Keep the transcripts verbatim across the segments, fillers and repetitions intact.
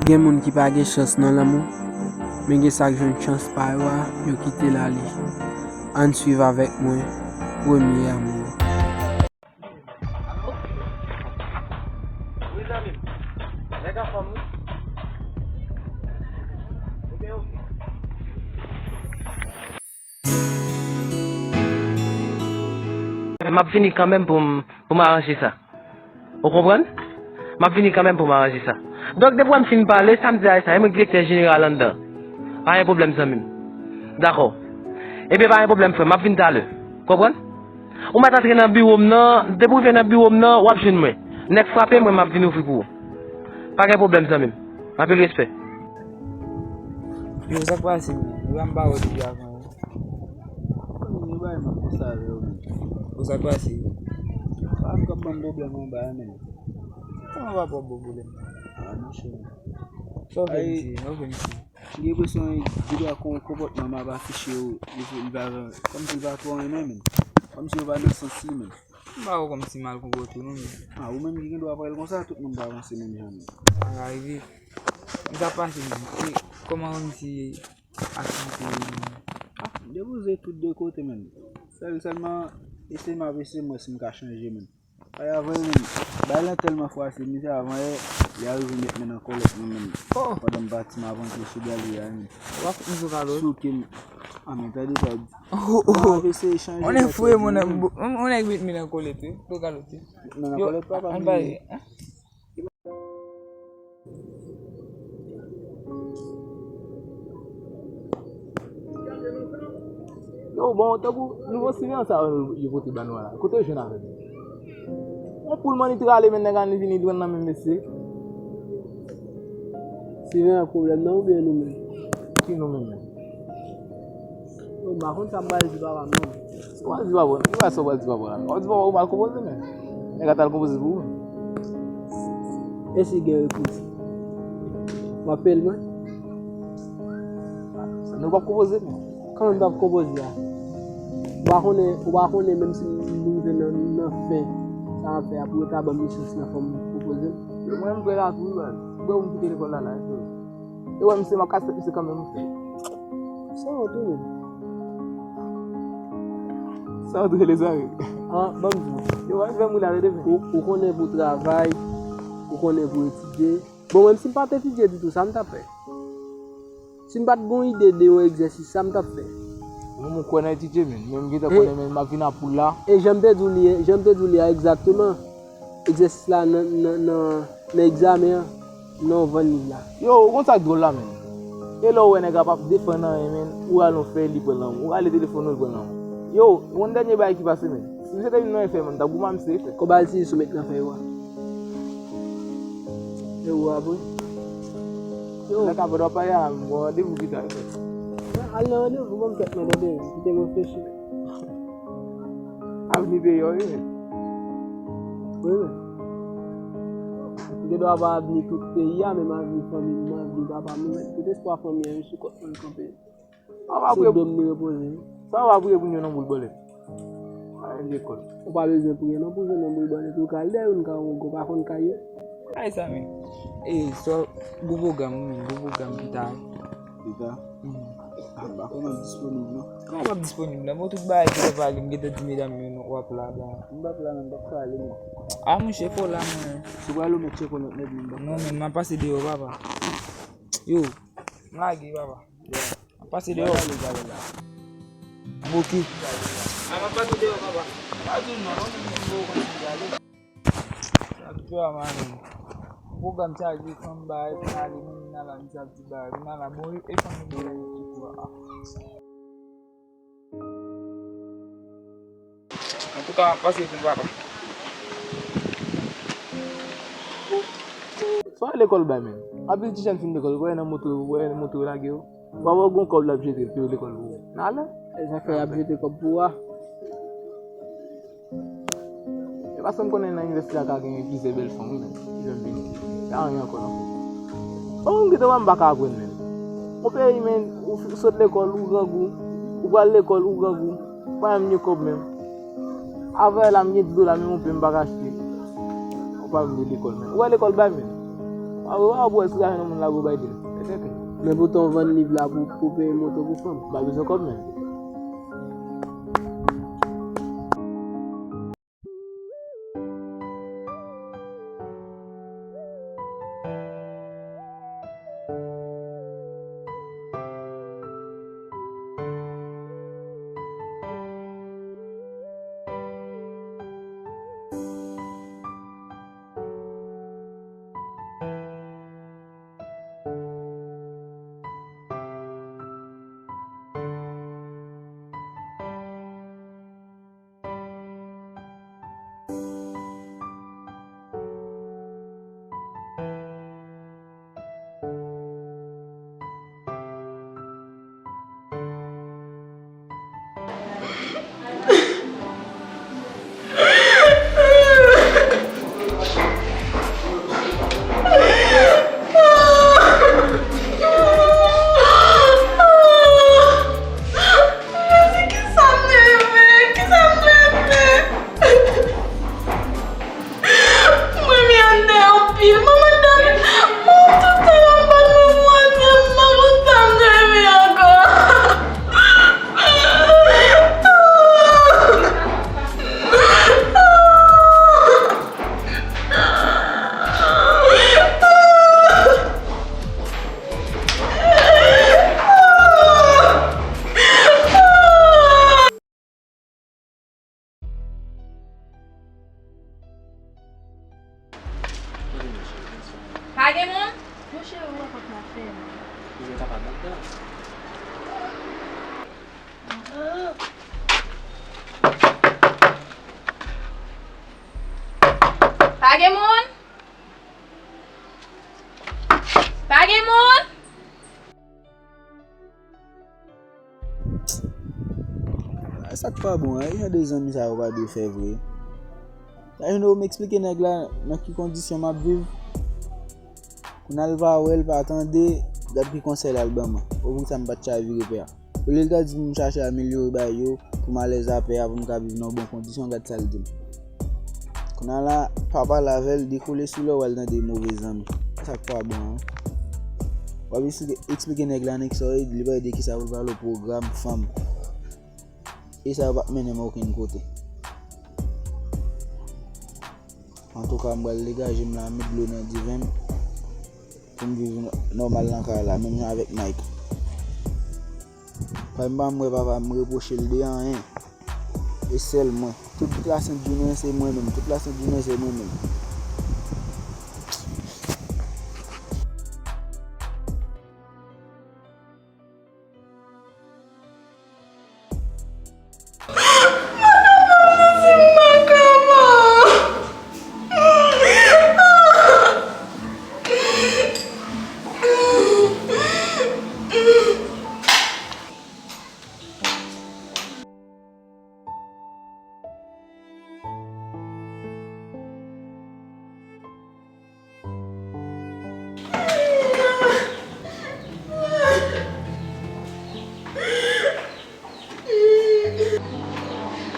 Gen moun ki pa gen chans nan lanmou, men gen sa k jwenn chans pa yo a, yo kite l ale. Ann swiv avèk mwen, Premye Amou. M ap vini kanmenm pou m, pou m aranje sa. Ou konprann? M ap vini kanmenm pou m aranje sa. Donk, depi w wè m fin pale, sa m di a, e sa, e mwen ki direktè jeneral anndan. Pa gen pwoblèm, zanmi m. Dakò. Ebyen, pa gen pwoblèm, frè m, m ap vin talè. Konprann? Ou mèt antre nan biwo m nan, depi w rive nan biwo m nan, w ap jwenn mwen. Nèg frape, mwen, m ap vin ouvri pou ou. Pa gen pwoblèm, zanmi m. Anpil respè. Yo, sa k pase, menm? Yo, m pa wè depi avan, yo. Yo bay mwen konsa avè yo, menm. Yo, sa k pase? Pa m k ap ban m pwoblèm anba a, menm. Kòman w ap ban m pwoblèm? Ah, monchè. Sa w fè misye? Sa w fè misye? M gen enpresyon, li dwe kon-, konpòtman m ap afiche yo, li, li pa, kòmsi li pa twò renmen, menm. Kòmsi yo pa nan sans li, menm. M pa wè kòmsi m al konpòte w non, men. Ah, ou menm ki gen dwa fè l konsa, tout moun pa panse menm jan, men. Sa ka rive. Sa pase menm. E kòman w menm si aktivite yo menm? Ah, m debouje tout de kote, menm. Sèl, sèlman, eseye m ap eseye m wè si m ka chanje, menm. Ay, avè menm, bagay lan tèlman fwasil, misye avan yè, li arive met men nan kòlèt mwen menm. Oh! Pandan m pati, m ap rantre sou galri a, menm. W ap fout m sou kalòt? Souke m. Ah, men tande sa w di. Oh, oh, oh. Mwen ap eseye chanje. On nèg fre, mwen, mwen nèg met men nan kòlèt wi, sou kalòt wi. Met men nan kòlèt, papa m ye. Yo, bon, tankou nouvo siveyan sa yo, yo pote ba nou a la. Kote yo jwenn avè l? Yon poul mannitre ale, men nèg anni vini jwenn nan men mesye. Siveyan pwoblèm nan oubyen nou menm? Ki nou menm menm? Yo, m pa konn sa m pral di papa m non. Sa w pral di papa w? Ki bagay sa w pral di papa w la? W ap di papa w ou mal konpoze menm. Nèg la t al konpoze pou ou menm. E si gen repons? W ap peye l mwen? Nou p ap konpoze menm. Kòman n p ap konpoze a? Ou pa konnen, ou pa konnen menm si m rive nan, nan fen sa m ap fè a, pou yo ta ban m lisans lan, fò m konpoze l? Yo, mwen, m prè la tou wi, baz. M prè pou m kite lekòl la la, eske. E wè, misye, m ap kase tèt misye kanmenm, wi, frè. Sa w tou menm? Sa w tou rele sa, wi? An, ban m di w. Yo, w ap fè m ri la, tande, men. Ou, ou konnen pou travay, ou konnen pou etidye. Bon, menm si m pa t etidye ditou, sa m t ap fè? Si m pa t gon ide de yon egzèsis, sa m t ap fè? Mwen, mwen kwè nan etidye, men. Men m gentan konnen, men m ap vin a poul la. E jan m te di w li, jan m te di w li a egzakteman. Egzèsis la nan, nan, nan, nan egzamen an, nan yon vann liv la. Yo, ou konn sa k dwòl la, men? E lè w wè nèg la p ap defann anyen, men, ou al nan fè li pran lanmou. Ou rale telefòn ou, li pran lanmou. Yo, yon dènye bagay ki pase, men. Si misye te vin nan F M, m t ap goumen ak misye, frè. Kòb al si sou met nan fè yo a. E ou a vre? Yo. Lè ka vòt w ap pale a, m gon randevou pita, frè. Al nan randevou, ban m tèt mwen, tande, kite m reflechi. Avni peyi a, wi, men. Wi, men. M gen dwa pa avni tout peyi a, men m avni fanmi m, m avni papa m, men tout espwa fanmi an, yo sou kont mwen kanpe. Sa w pa priye, sou do m li repoze. Sa w pa priye pou n jwenn yon boul bòlèt. Al lekòl. Ou pa bezwen priye non pou jwenn yon boul bòlèt. Ou ka al dèyè youn ka wongo, pa konn kay yo. Ay, sa menm. E, so, gwo pwogram, wi, gwo pwogram pita. Pita? Mhm. Ah, m pa konn ap disponib non. Kòman w ap disponib la? Bon, tout bagay ki te pale, m gentan di medam yo non, w ap la, bon. M p ap la menm, m p ap ka ale menm. Ah, monchè, fò w la, mwen. Si w prale ou mèt tcheke w lòt nèg menm, m p ap ka ale. Non, men, m ap pase deyò, papa. Yo, m lage, papa. M ap pase deyò. Oke. A, m ap pase deyò, papa. Pa di m non, non, men m di w konn si ale. Sa ap fè a, madanm. Pwogram chaje, fanm bay, vin ale, vin ale, misye ap di bay, vin ale, bon, e fanm nan ki tou a. Antouka, m ap pase pou papa. Sa w lekòl bay, men? Anpil ti jèn fin lekòl, ou wè nan moto, ou wè nan moto yo lage yo. Ou pa wè gon kòb l ap jete pou yo lekòl pou ou. Nan alè. E sa fè y ap jete kòb pou ou a. E paske m konnen nan inivèsite a ka gen plizyè bèl fanm, wi, men. Ki fè m vini. Pa anyen ankò, non. Bon, m gentan wè m pa ka aprann, men. Yon peyi, men, ou fi-, sot lekòl, ou grangou, ou pral lekòl, ou grangou, pa menm gen kòb menm. Avè la, m gen di dola, men yon pen m pa ka achte. Ou pa menm gen lekòl, men. Ou wè lekòl bay, men. Ou pa wè si lajan nan moun la pou bay dil. Men poutan w vann liv la pou, pou peye moto pou fanm. Pa bezwen kòb menm. Mwen mènde anpil. Mwen mènde anpil. Mwen tout tan yo bat mwen, mwen di m pa konn sa m dwe fè ankò. Pa gen moun? Monchè, ou wè kòk la fèmen. Ou wè kòk la fèmen. Pa gen moun? Pa gen moun? Sa k pa bon an, e jan de zanmi sa yo pa dwe fè vre. Sa vin ou m eksplike nèg la nan ki kondisyon m ap viv. Kounye a l pa wè, l pa tande, gad ki konsèy l al ban mwen. Ou pou sa m pa t chavire pè a. Olye l ta di pou m chache amelyore bagay yo, pou m alèz a pè a, pou m ka viv nan yon bon kondisyon, gad sa l di m. Kounye a la, pa pale avè l, dekole sou lè w al tande move zanmi. Sa k pa bon an. W ap esplike, eksplike nèg la nèg sa w ye, li pa de kisa pou l pale w pwogram fanm. E sa yo p ap mennen m okenn kote. Antouka, m pral degaje m la, met dlo nan diven m pou m viv nò-, nòmal nan kay la, menm jan avèk Mike. Papa m pa m wè, papa m repwoche l de anyen. E sèl mwen. Tout lasent jounen se mwen menm. Tout lasent jounen se mwen menm.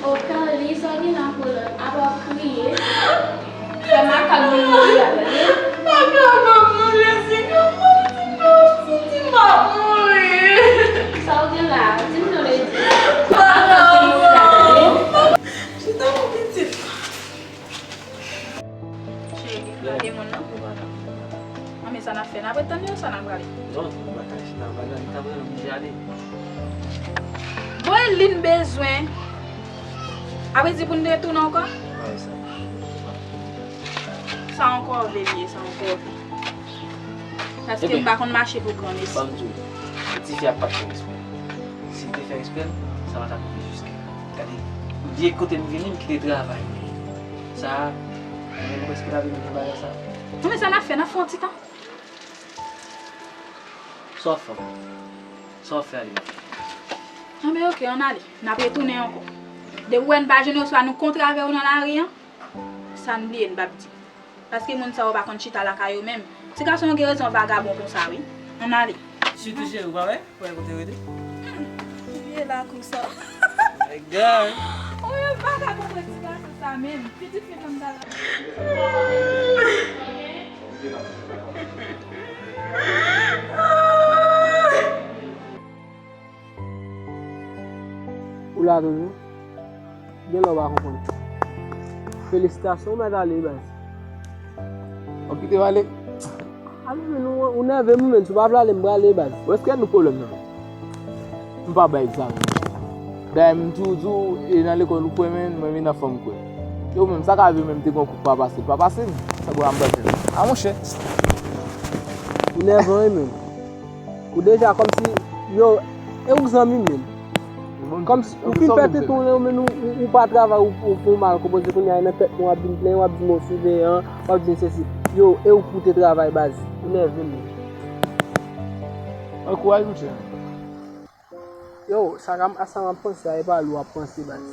O Carly, sa w gen la pou lòt? Apa w ap kriye? Fè makak vin mouri la, tande? Pa kapab non, Jessica, mwen santi m ap mouri. Sa w gen la? Di m non, Lady. Pa kapab. Chita pou pitit. Cheri, lage moun nan. Anben, sa n ap fè? N ap ret tann li oubyen sa n ap prale? Non, nou pa ka chita, nou pa ka chita, nou oblije ale. Bon, e li n bezwen. Apre di pou n retounen ankò? Sa yon kòve li ye, sa yon kòve. Paske m pa konn mache pou granmesi. Ban m di w, tifi a pa t fè respè. Si l te fè respè l, sa pa t ap rive jiska. Gade, vye kote m vini, m kite travay. Sa a, mwen menm prèske pa vin nan bagay sa. Non, men sa n ap fè, n ap fè yon ti tan. Sa w ap fè? Sa w ap fè ale? Anben, oke, ann ale. N ap retounen ankò. Depi w wè n pa jwenn ou, swa nou kontre avè w nan lari an, sa n bliye n p ap di. Paske moun sa yo pa konn chita lakay yo menm. Ti gason yo gen rezon vagabon konsa wi. Ann ale. Sitou cheri, ou pa wè? Ou wè kote yo rete? Hmm, ki vye lakou sa. My God. Ou menm pa ka konprann ti gason sa menm. Pitit fi fanm ta la. Ou la toujou? Gen lè w pa konprann. Felisitasyon, ou mèt ale, baz. W ap kite m ale? Ale, men ou, ou nève m, men si w pa vle ale, m prale, baz. Ou èske nou pwoblèm nan? M pa bay egzamen. Dayè, m toujou di w, e nan lekòl ou kwè, men mwen vin nan fanm kwè. Yo, menm sa ka rive, menm te gen yon kou pa pase, pa pase m. Sa pou m pran tèt. A, monchè. Ou nèvan, wi, menm. Ou deja kòmsi, yo, e ou k zanmi m, menm. Kòmsi, ou fin pète tou, yo, men ou, ou, ou pa travay, ou, ou fè w mal konpoze kounye a, e nan tèt mwen w ap vin plenyen, w ap di m ou siveyan, w ap di m sesi. Yo, e ou k pou te travay, baz. Ou nève m, menm. Bon kouraj, monchè. Yo, sa k ap, sa m ap panse a, e pa li w ap panse, baz.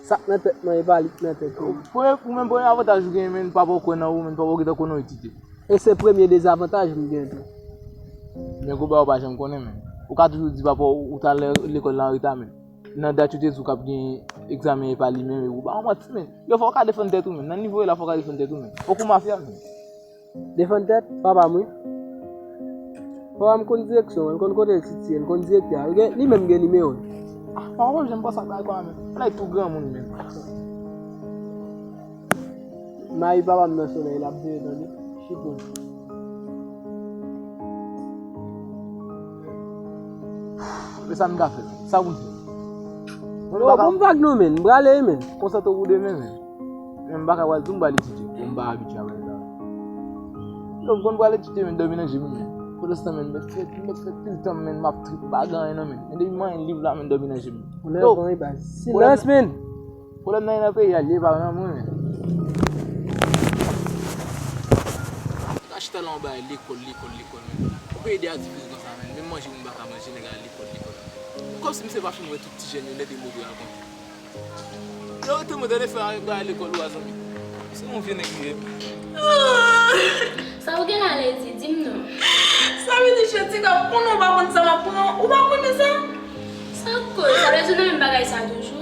Sa k nan tèt mwen, e pa li k nan tèt ou. Premye, ou menm premye avantaj ou genyen, men papa w kwè nan ou, men papa w gentan konnen w etidye. E se premye dezavantaj m gen tou. Men kou ba ou pa janm konnen, men. Ou ka toujou di papa w, ou t al lekòl la anreta, men. Nan dat yo te di w k ap gen egzamen, e pa li menm, e ou ba w manti, men. Yo, fò w ka defann tèt ou, men. Nan nivo w ye la, fò w ka defann tèt ou, men. Poko mafya, men. Defann tèt, papa m, wi. Papa m konn direksyon, l konn kote l sitiye, l konn direktè a. Li gen, li menm gen nimewo l. Ah, papa m, janm panse ak bagay konsa, men. Bagay tou granmoun, men. Mayi papa m nan solèy, l ap veye, tande. Chipon. Men sa n ka fè, sa pou n fè? Mwen, yo, ban m vag non, men. M prale, men. Konsantre w pou demen, men. Men m pa ka pral di w m pral etidye. Bon, m pa abitye a bagay sa. Yo, m konn pral etidye, men dòmi nan je m, men. Pandanstan, men, m mèt fè, m mèt fè pil tan, men, m ap trip, m pa gen anyen, non, men. Men depi m manyen liv la, men dòmi nan je m. Ou nèvan, wi, baz. Silans, men. Pwoblèm nan e nan peyi a, li ye pa nan mwen, men. Nèg la chita la anba lekòl, lekòl, lekòl, men. Yon peyi de aktivite konsa, men. Menm manje moun pa ka manje, nèg la lekòl, lekòl. Kòmsi misye pa fin wè tout ti jèn yo nèt e move al konsa. Yo rete mwen tande fè a ba lekòl ou a zanmi. Se yon vye nèg li ye. Sa ou gen la lè di, di m non. Sa vle di, jodi k ap konnen ou pa konn sa m ap pran, ou pa konnen sa? Sa k koz? Sa vle di w nan menm bagay sa toujou?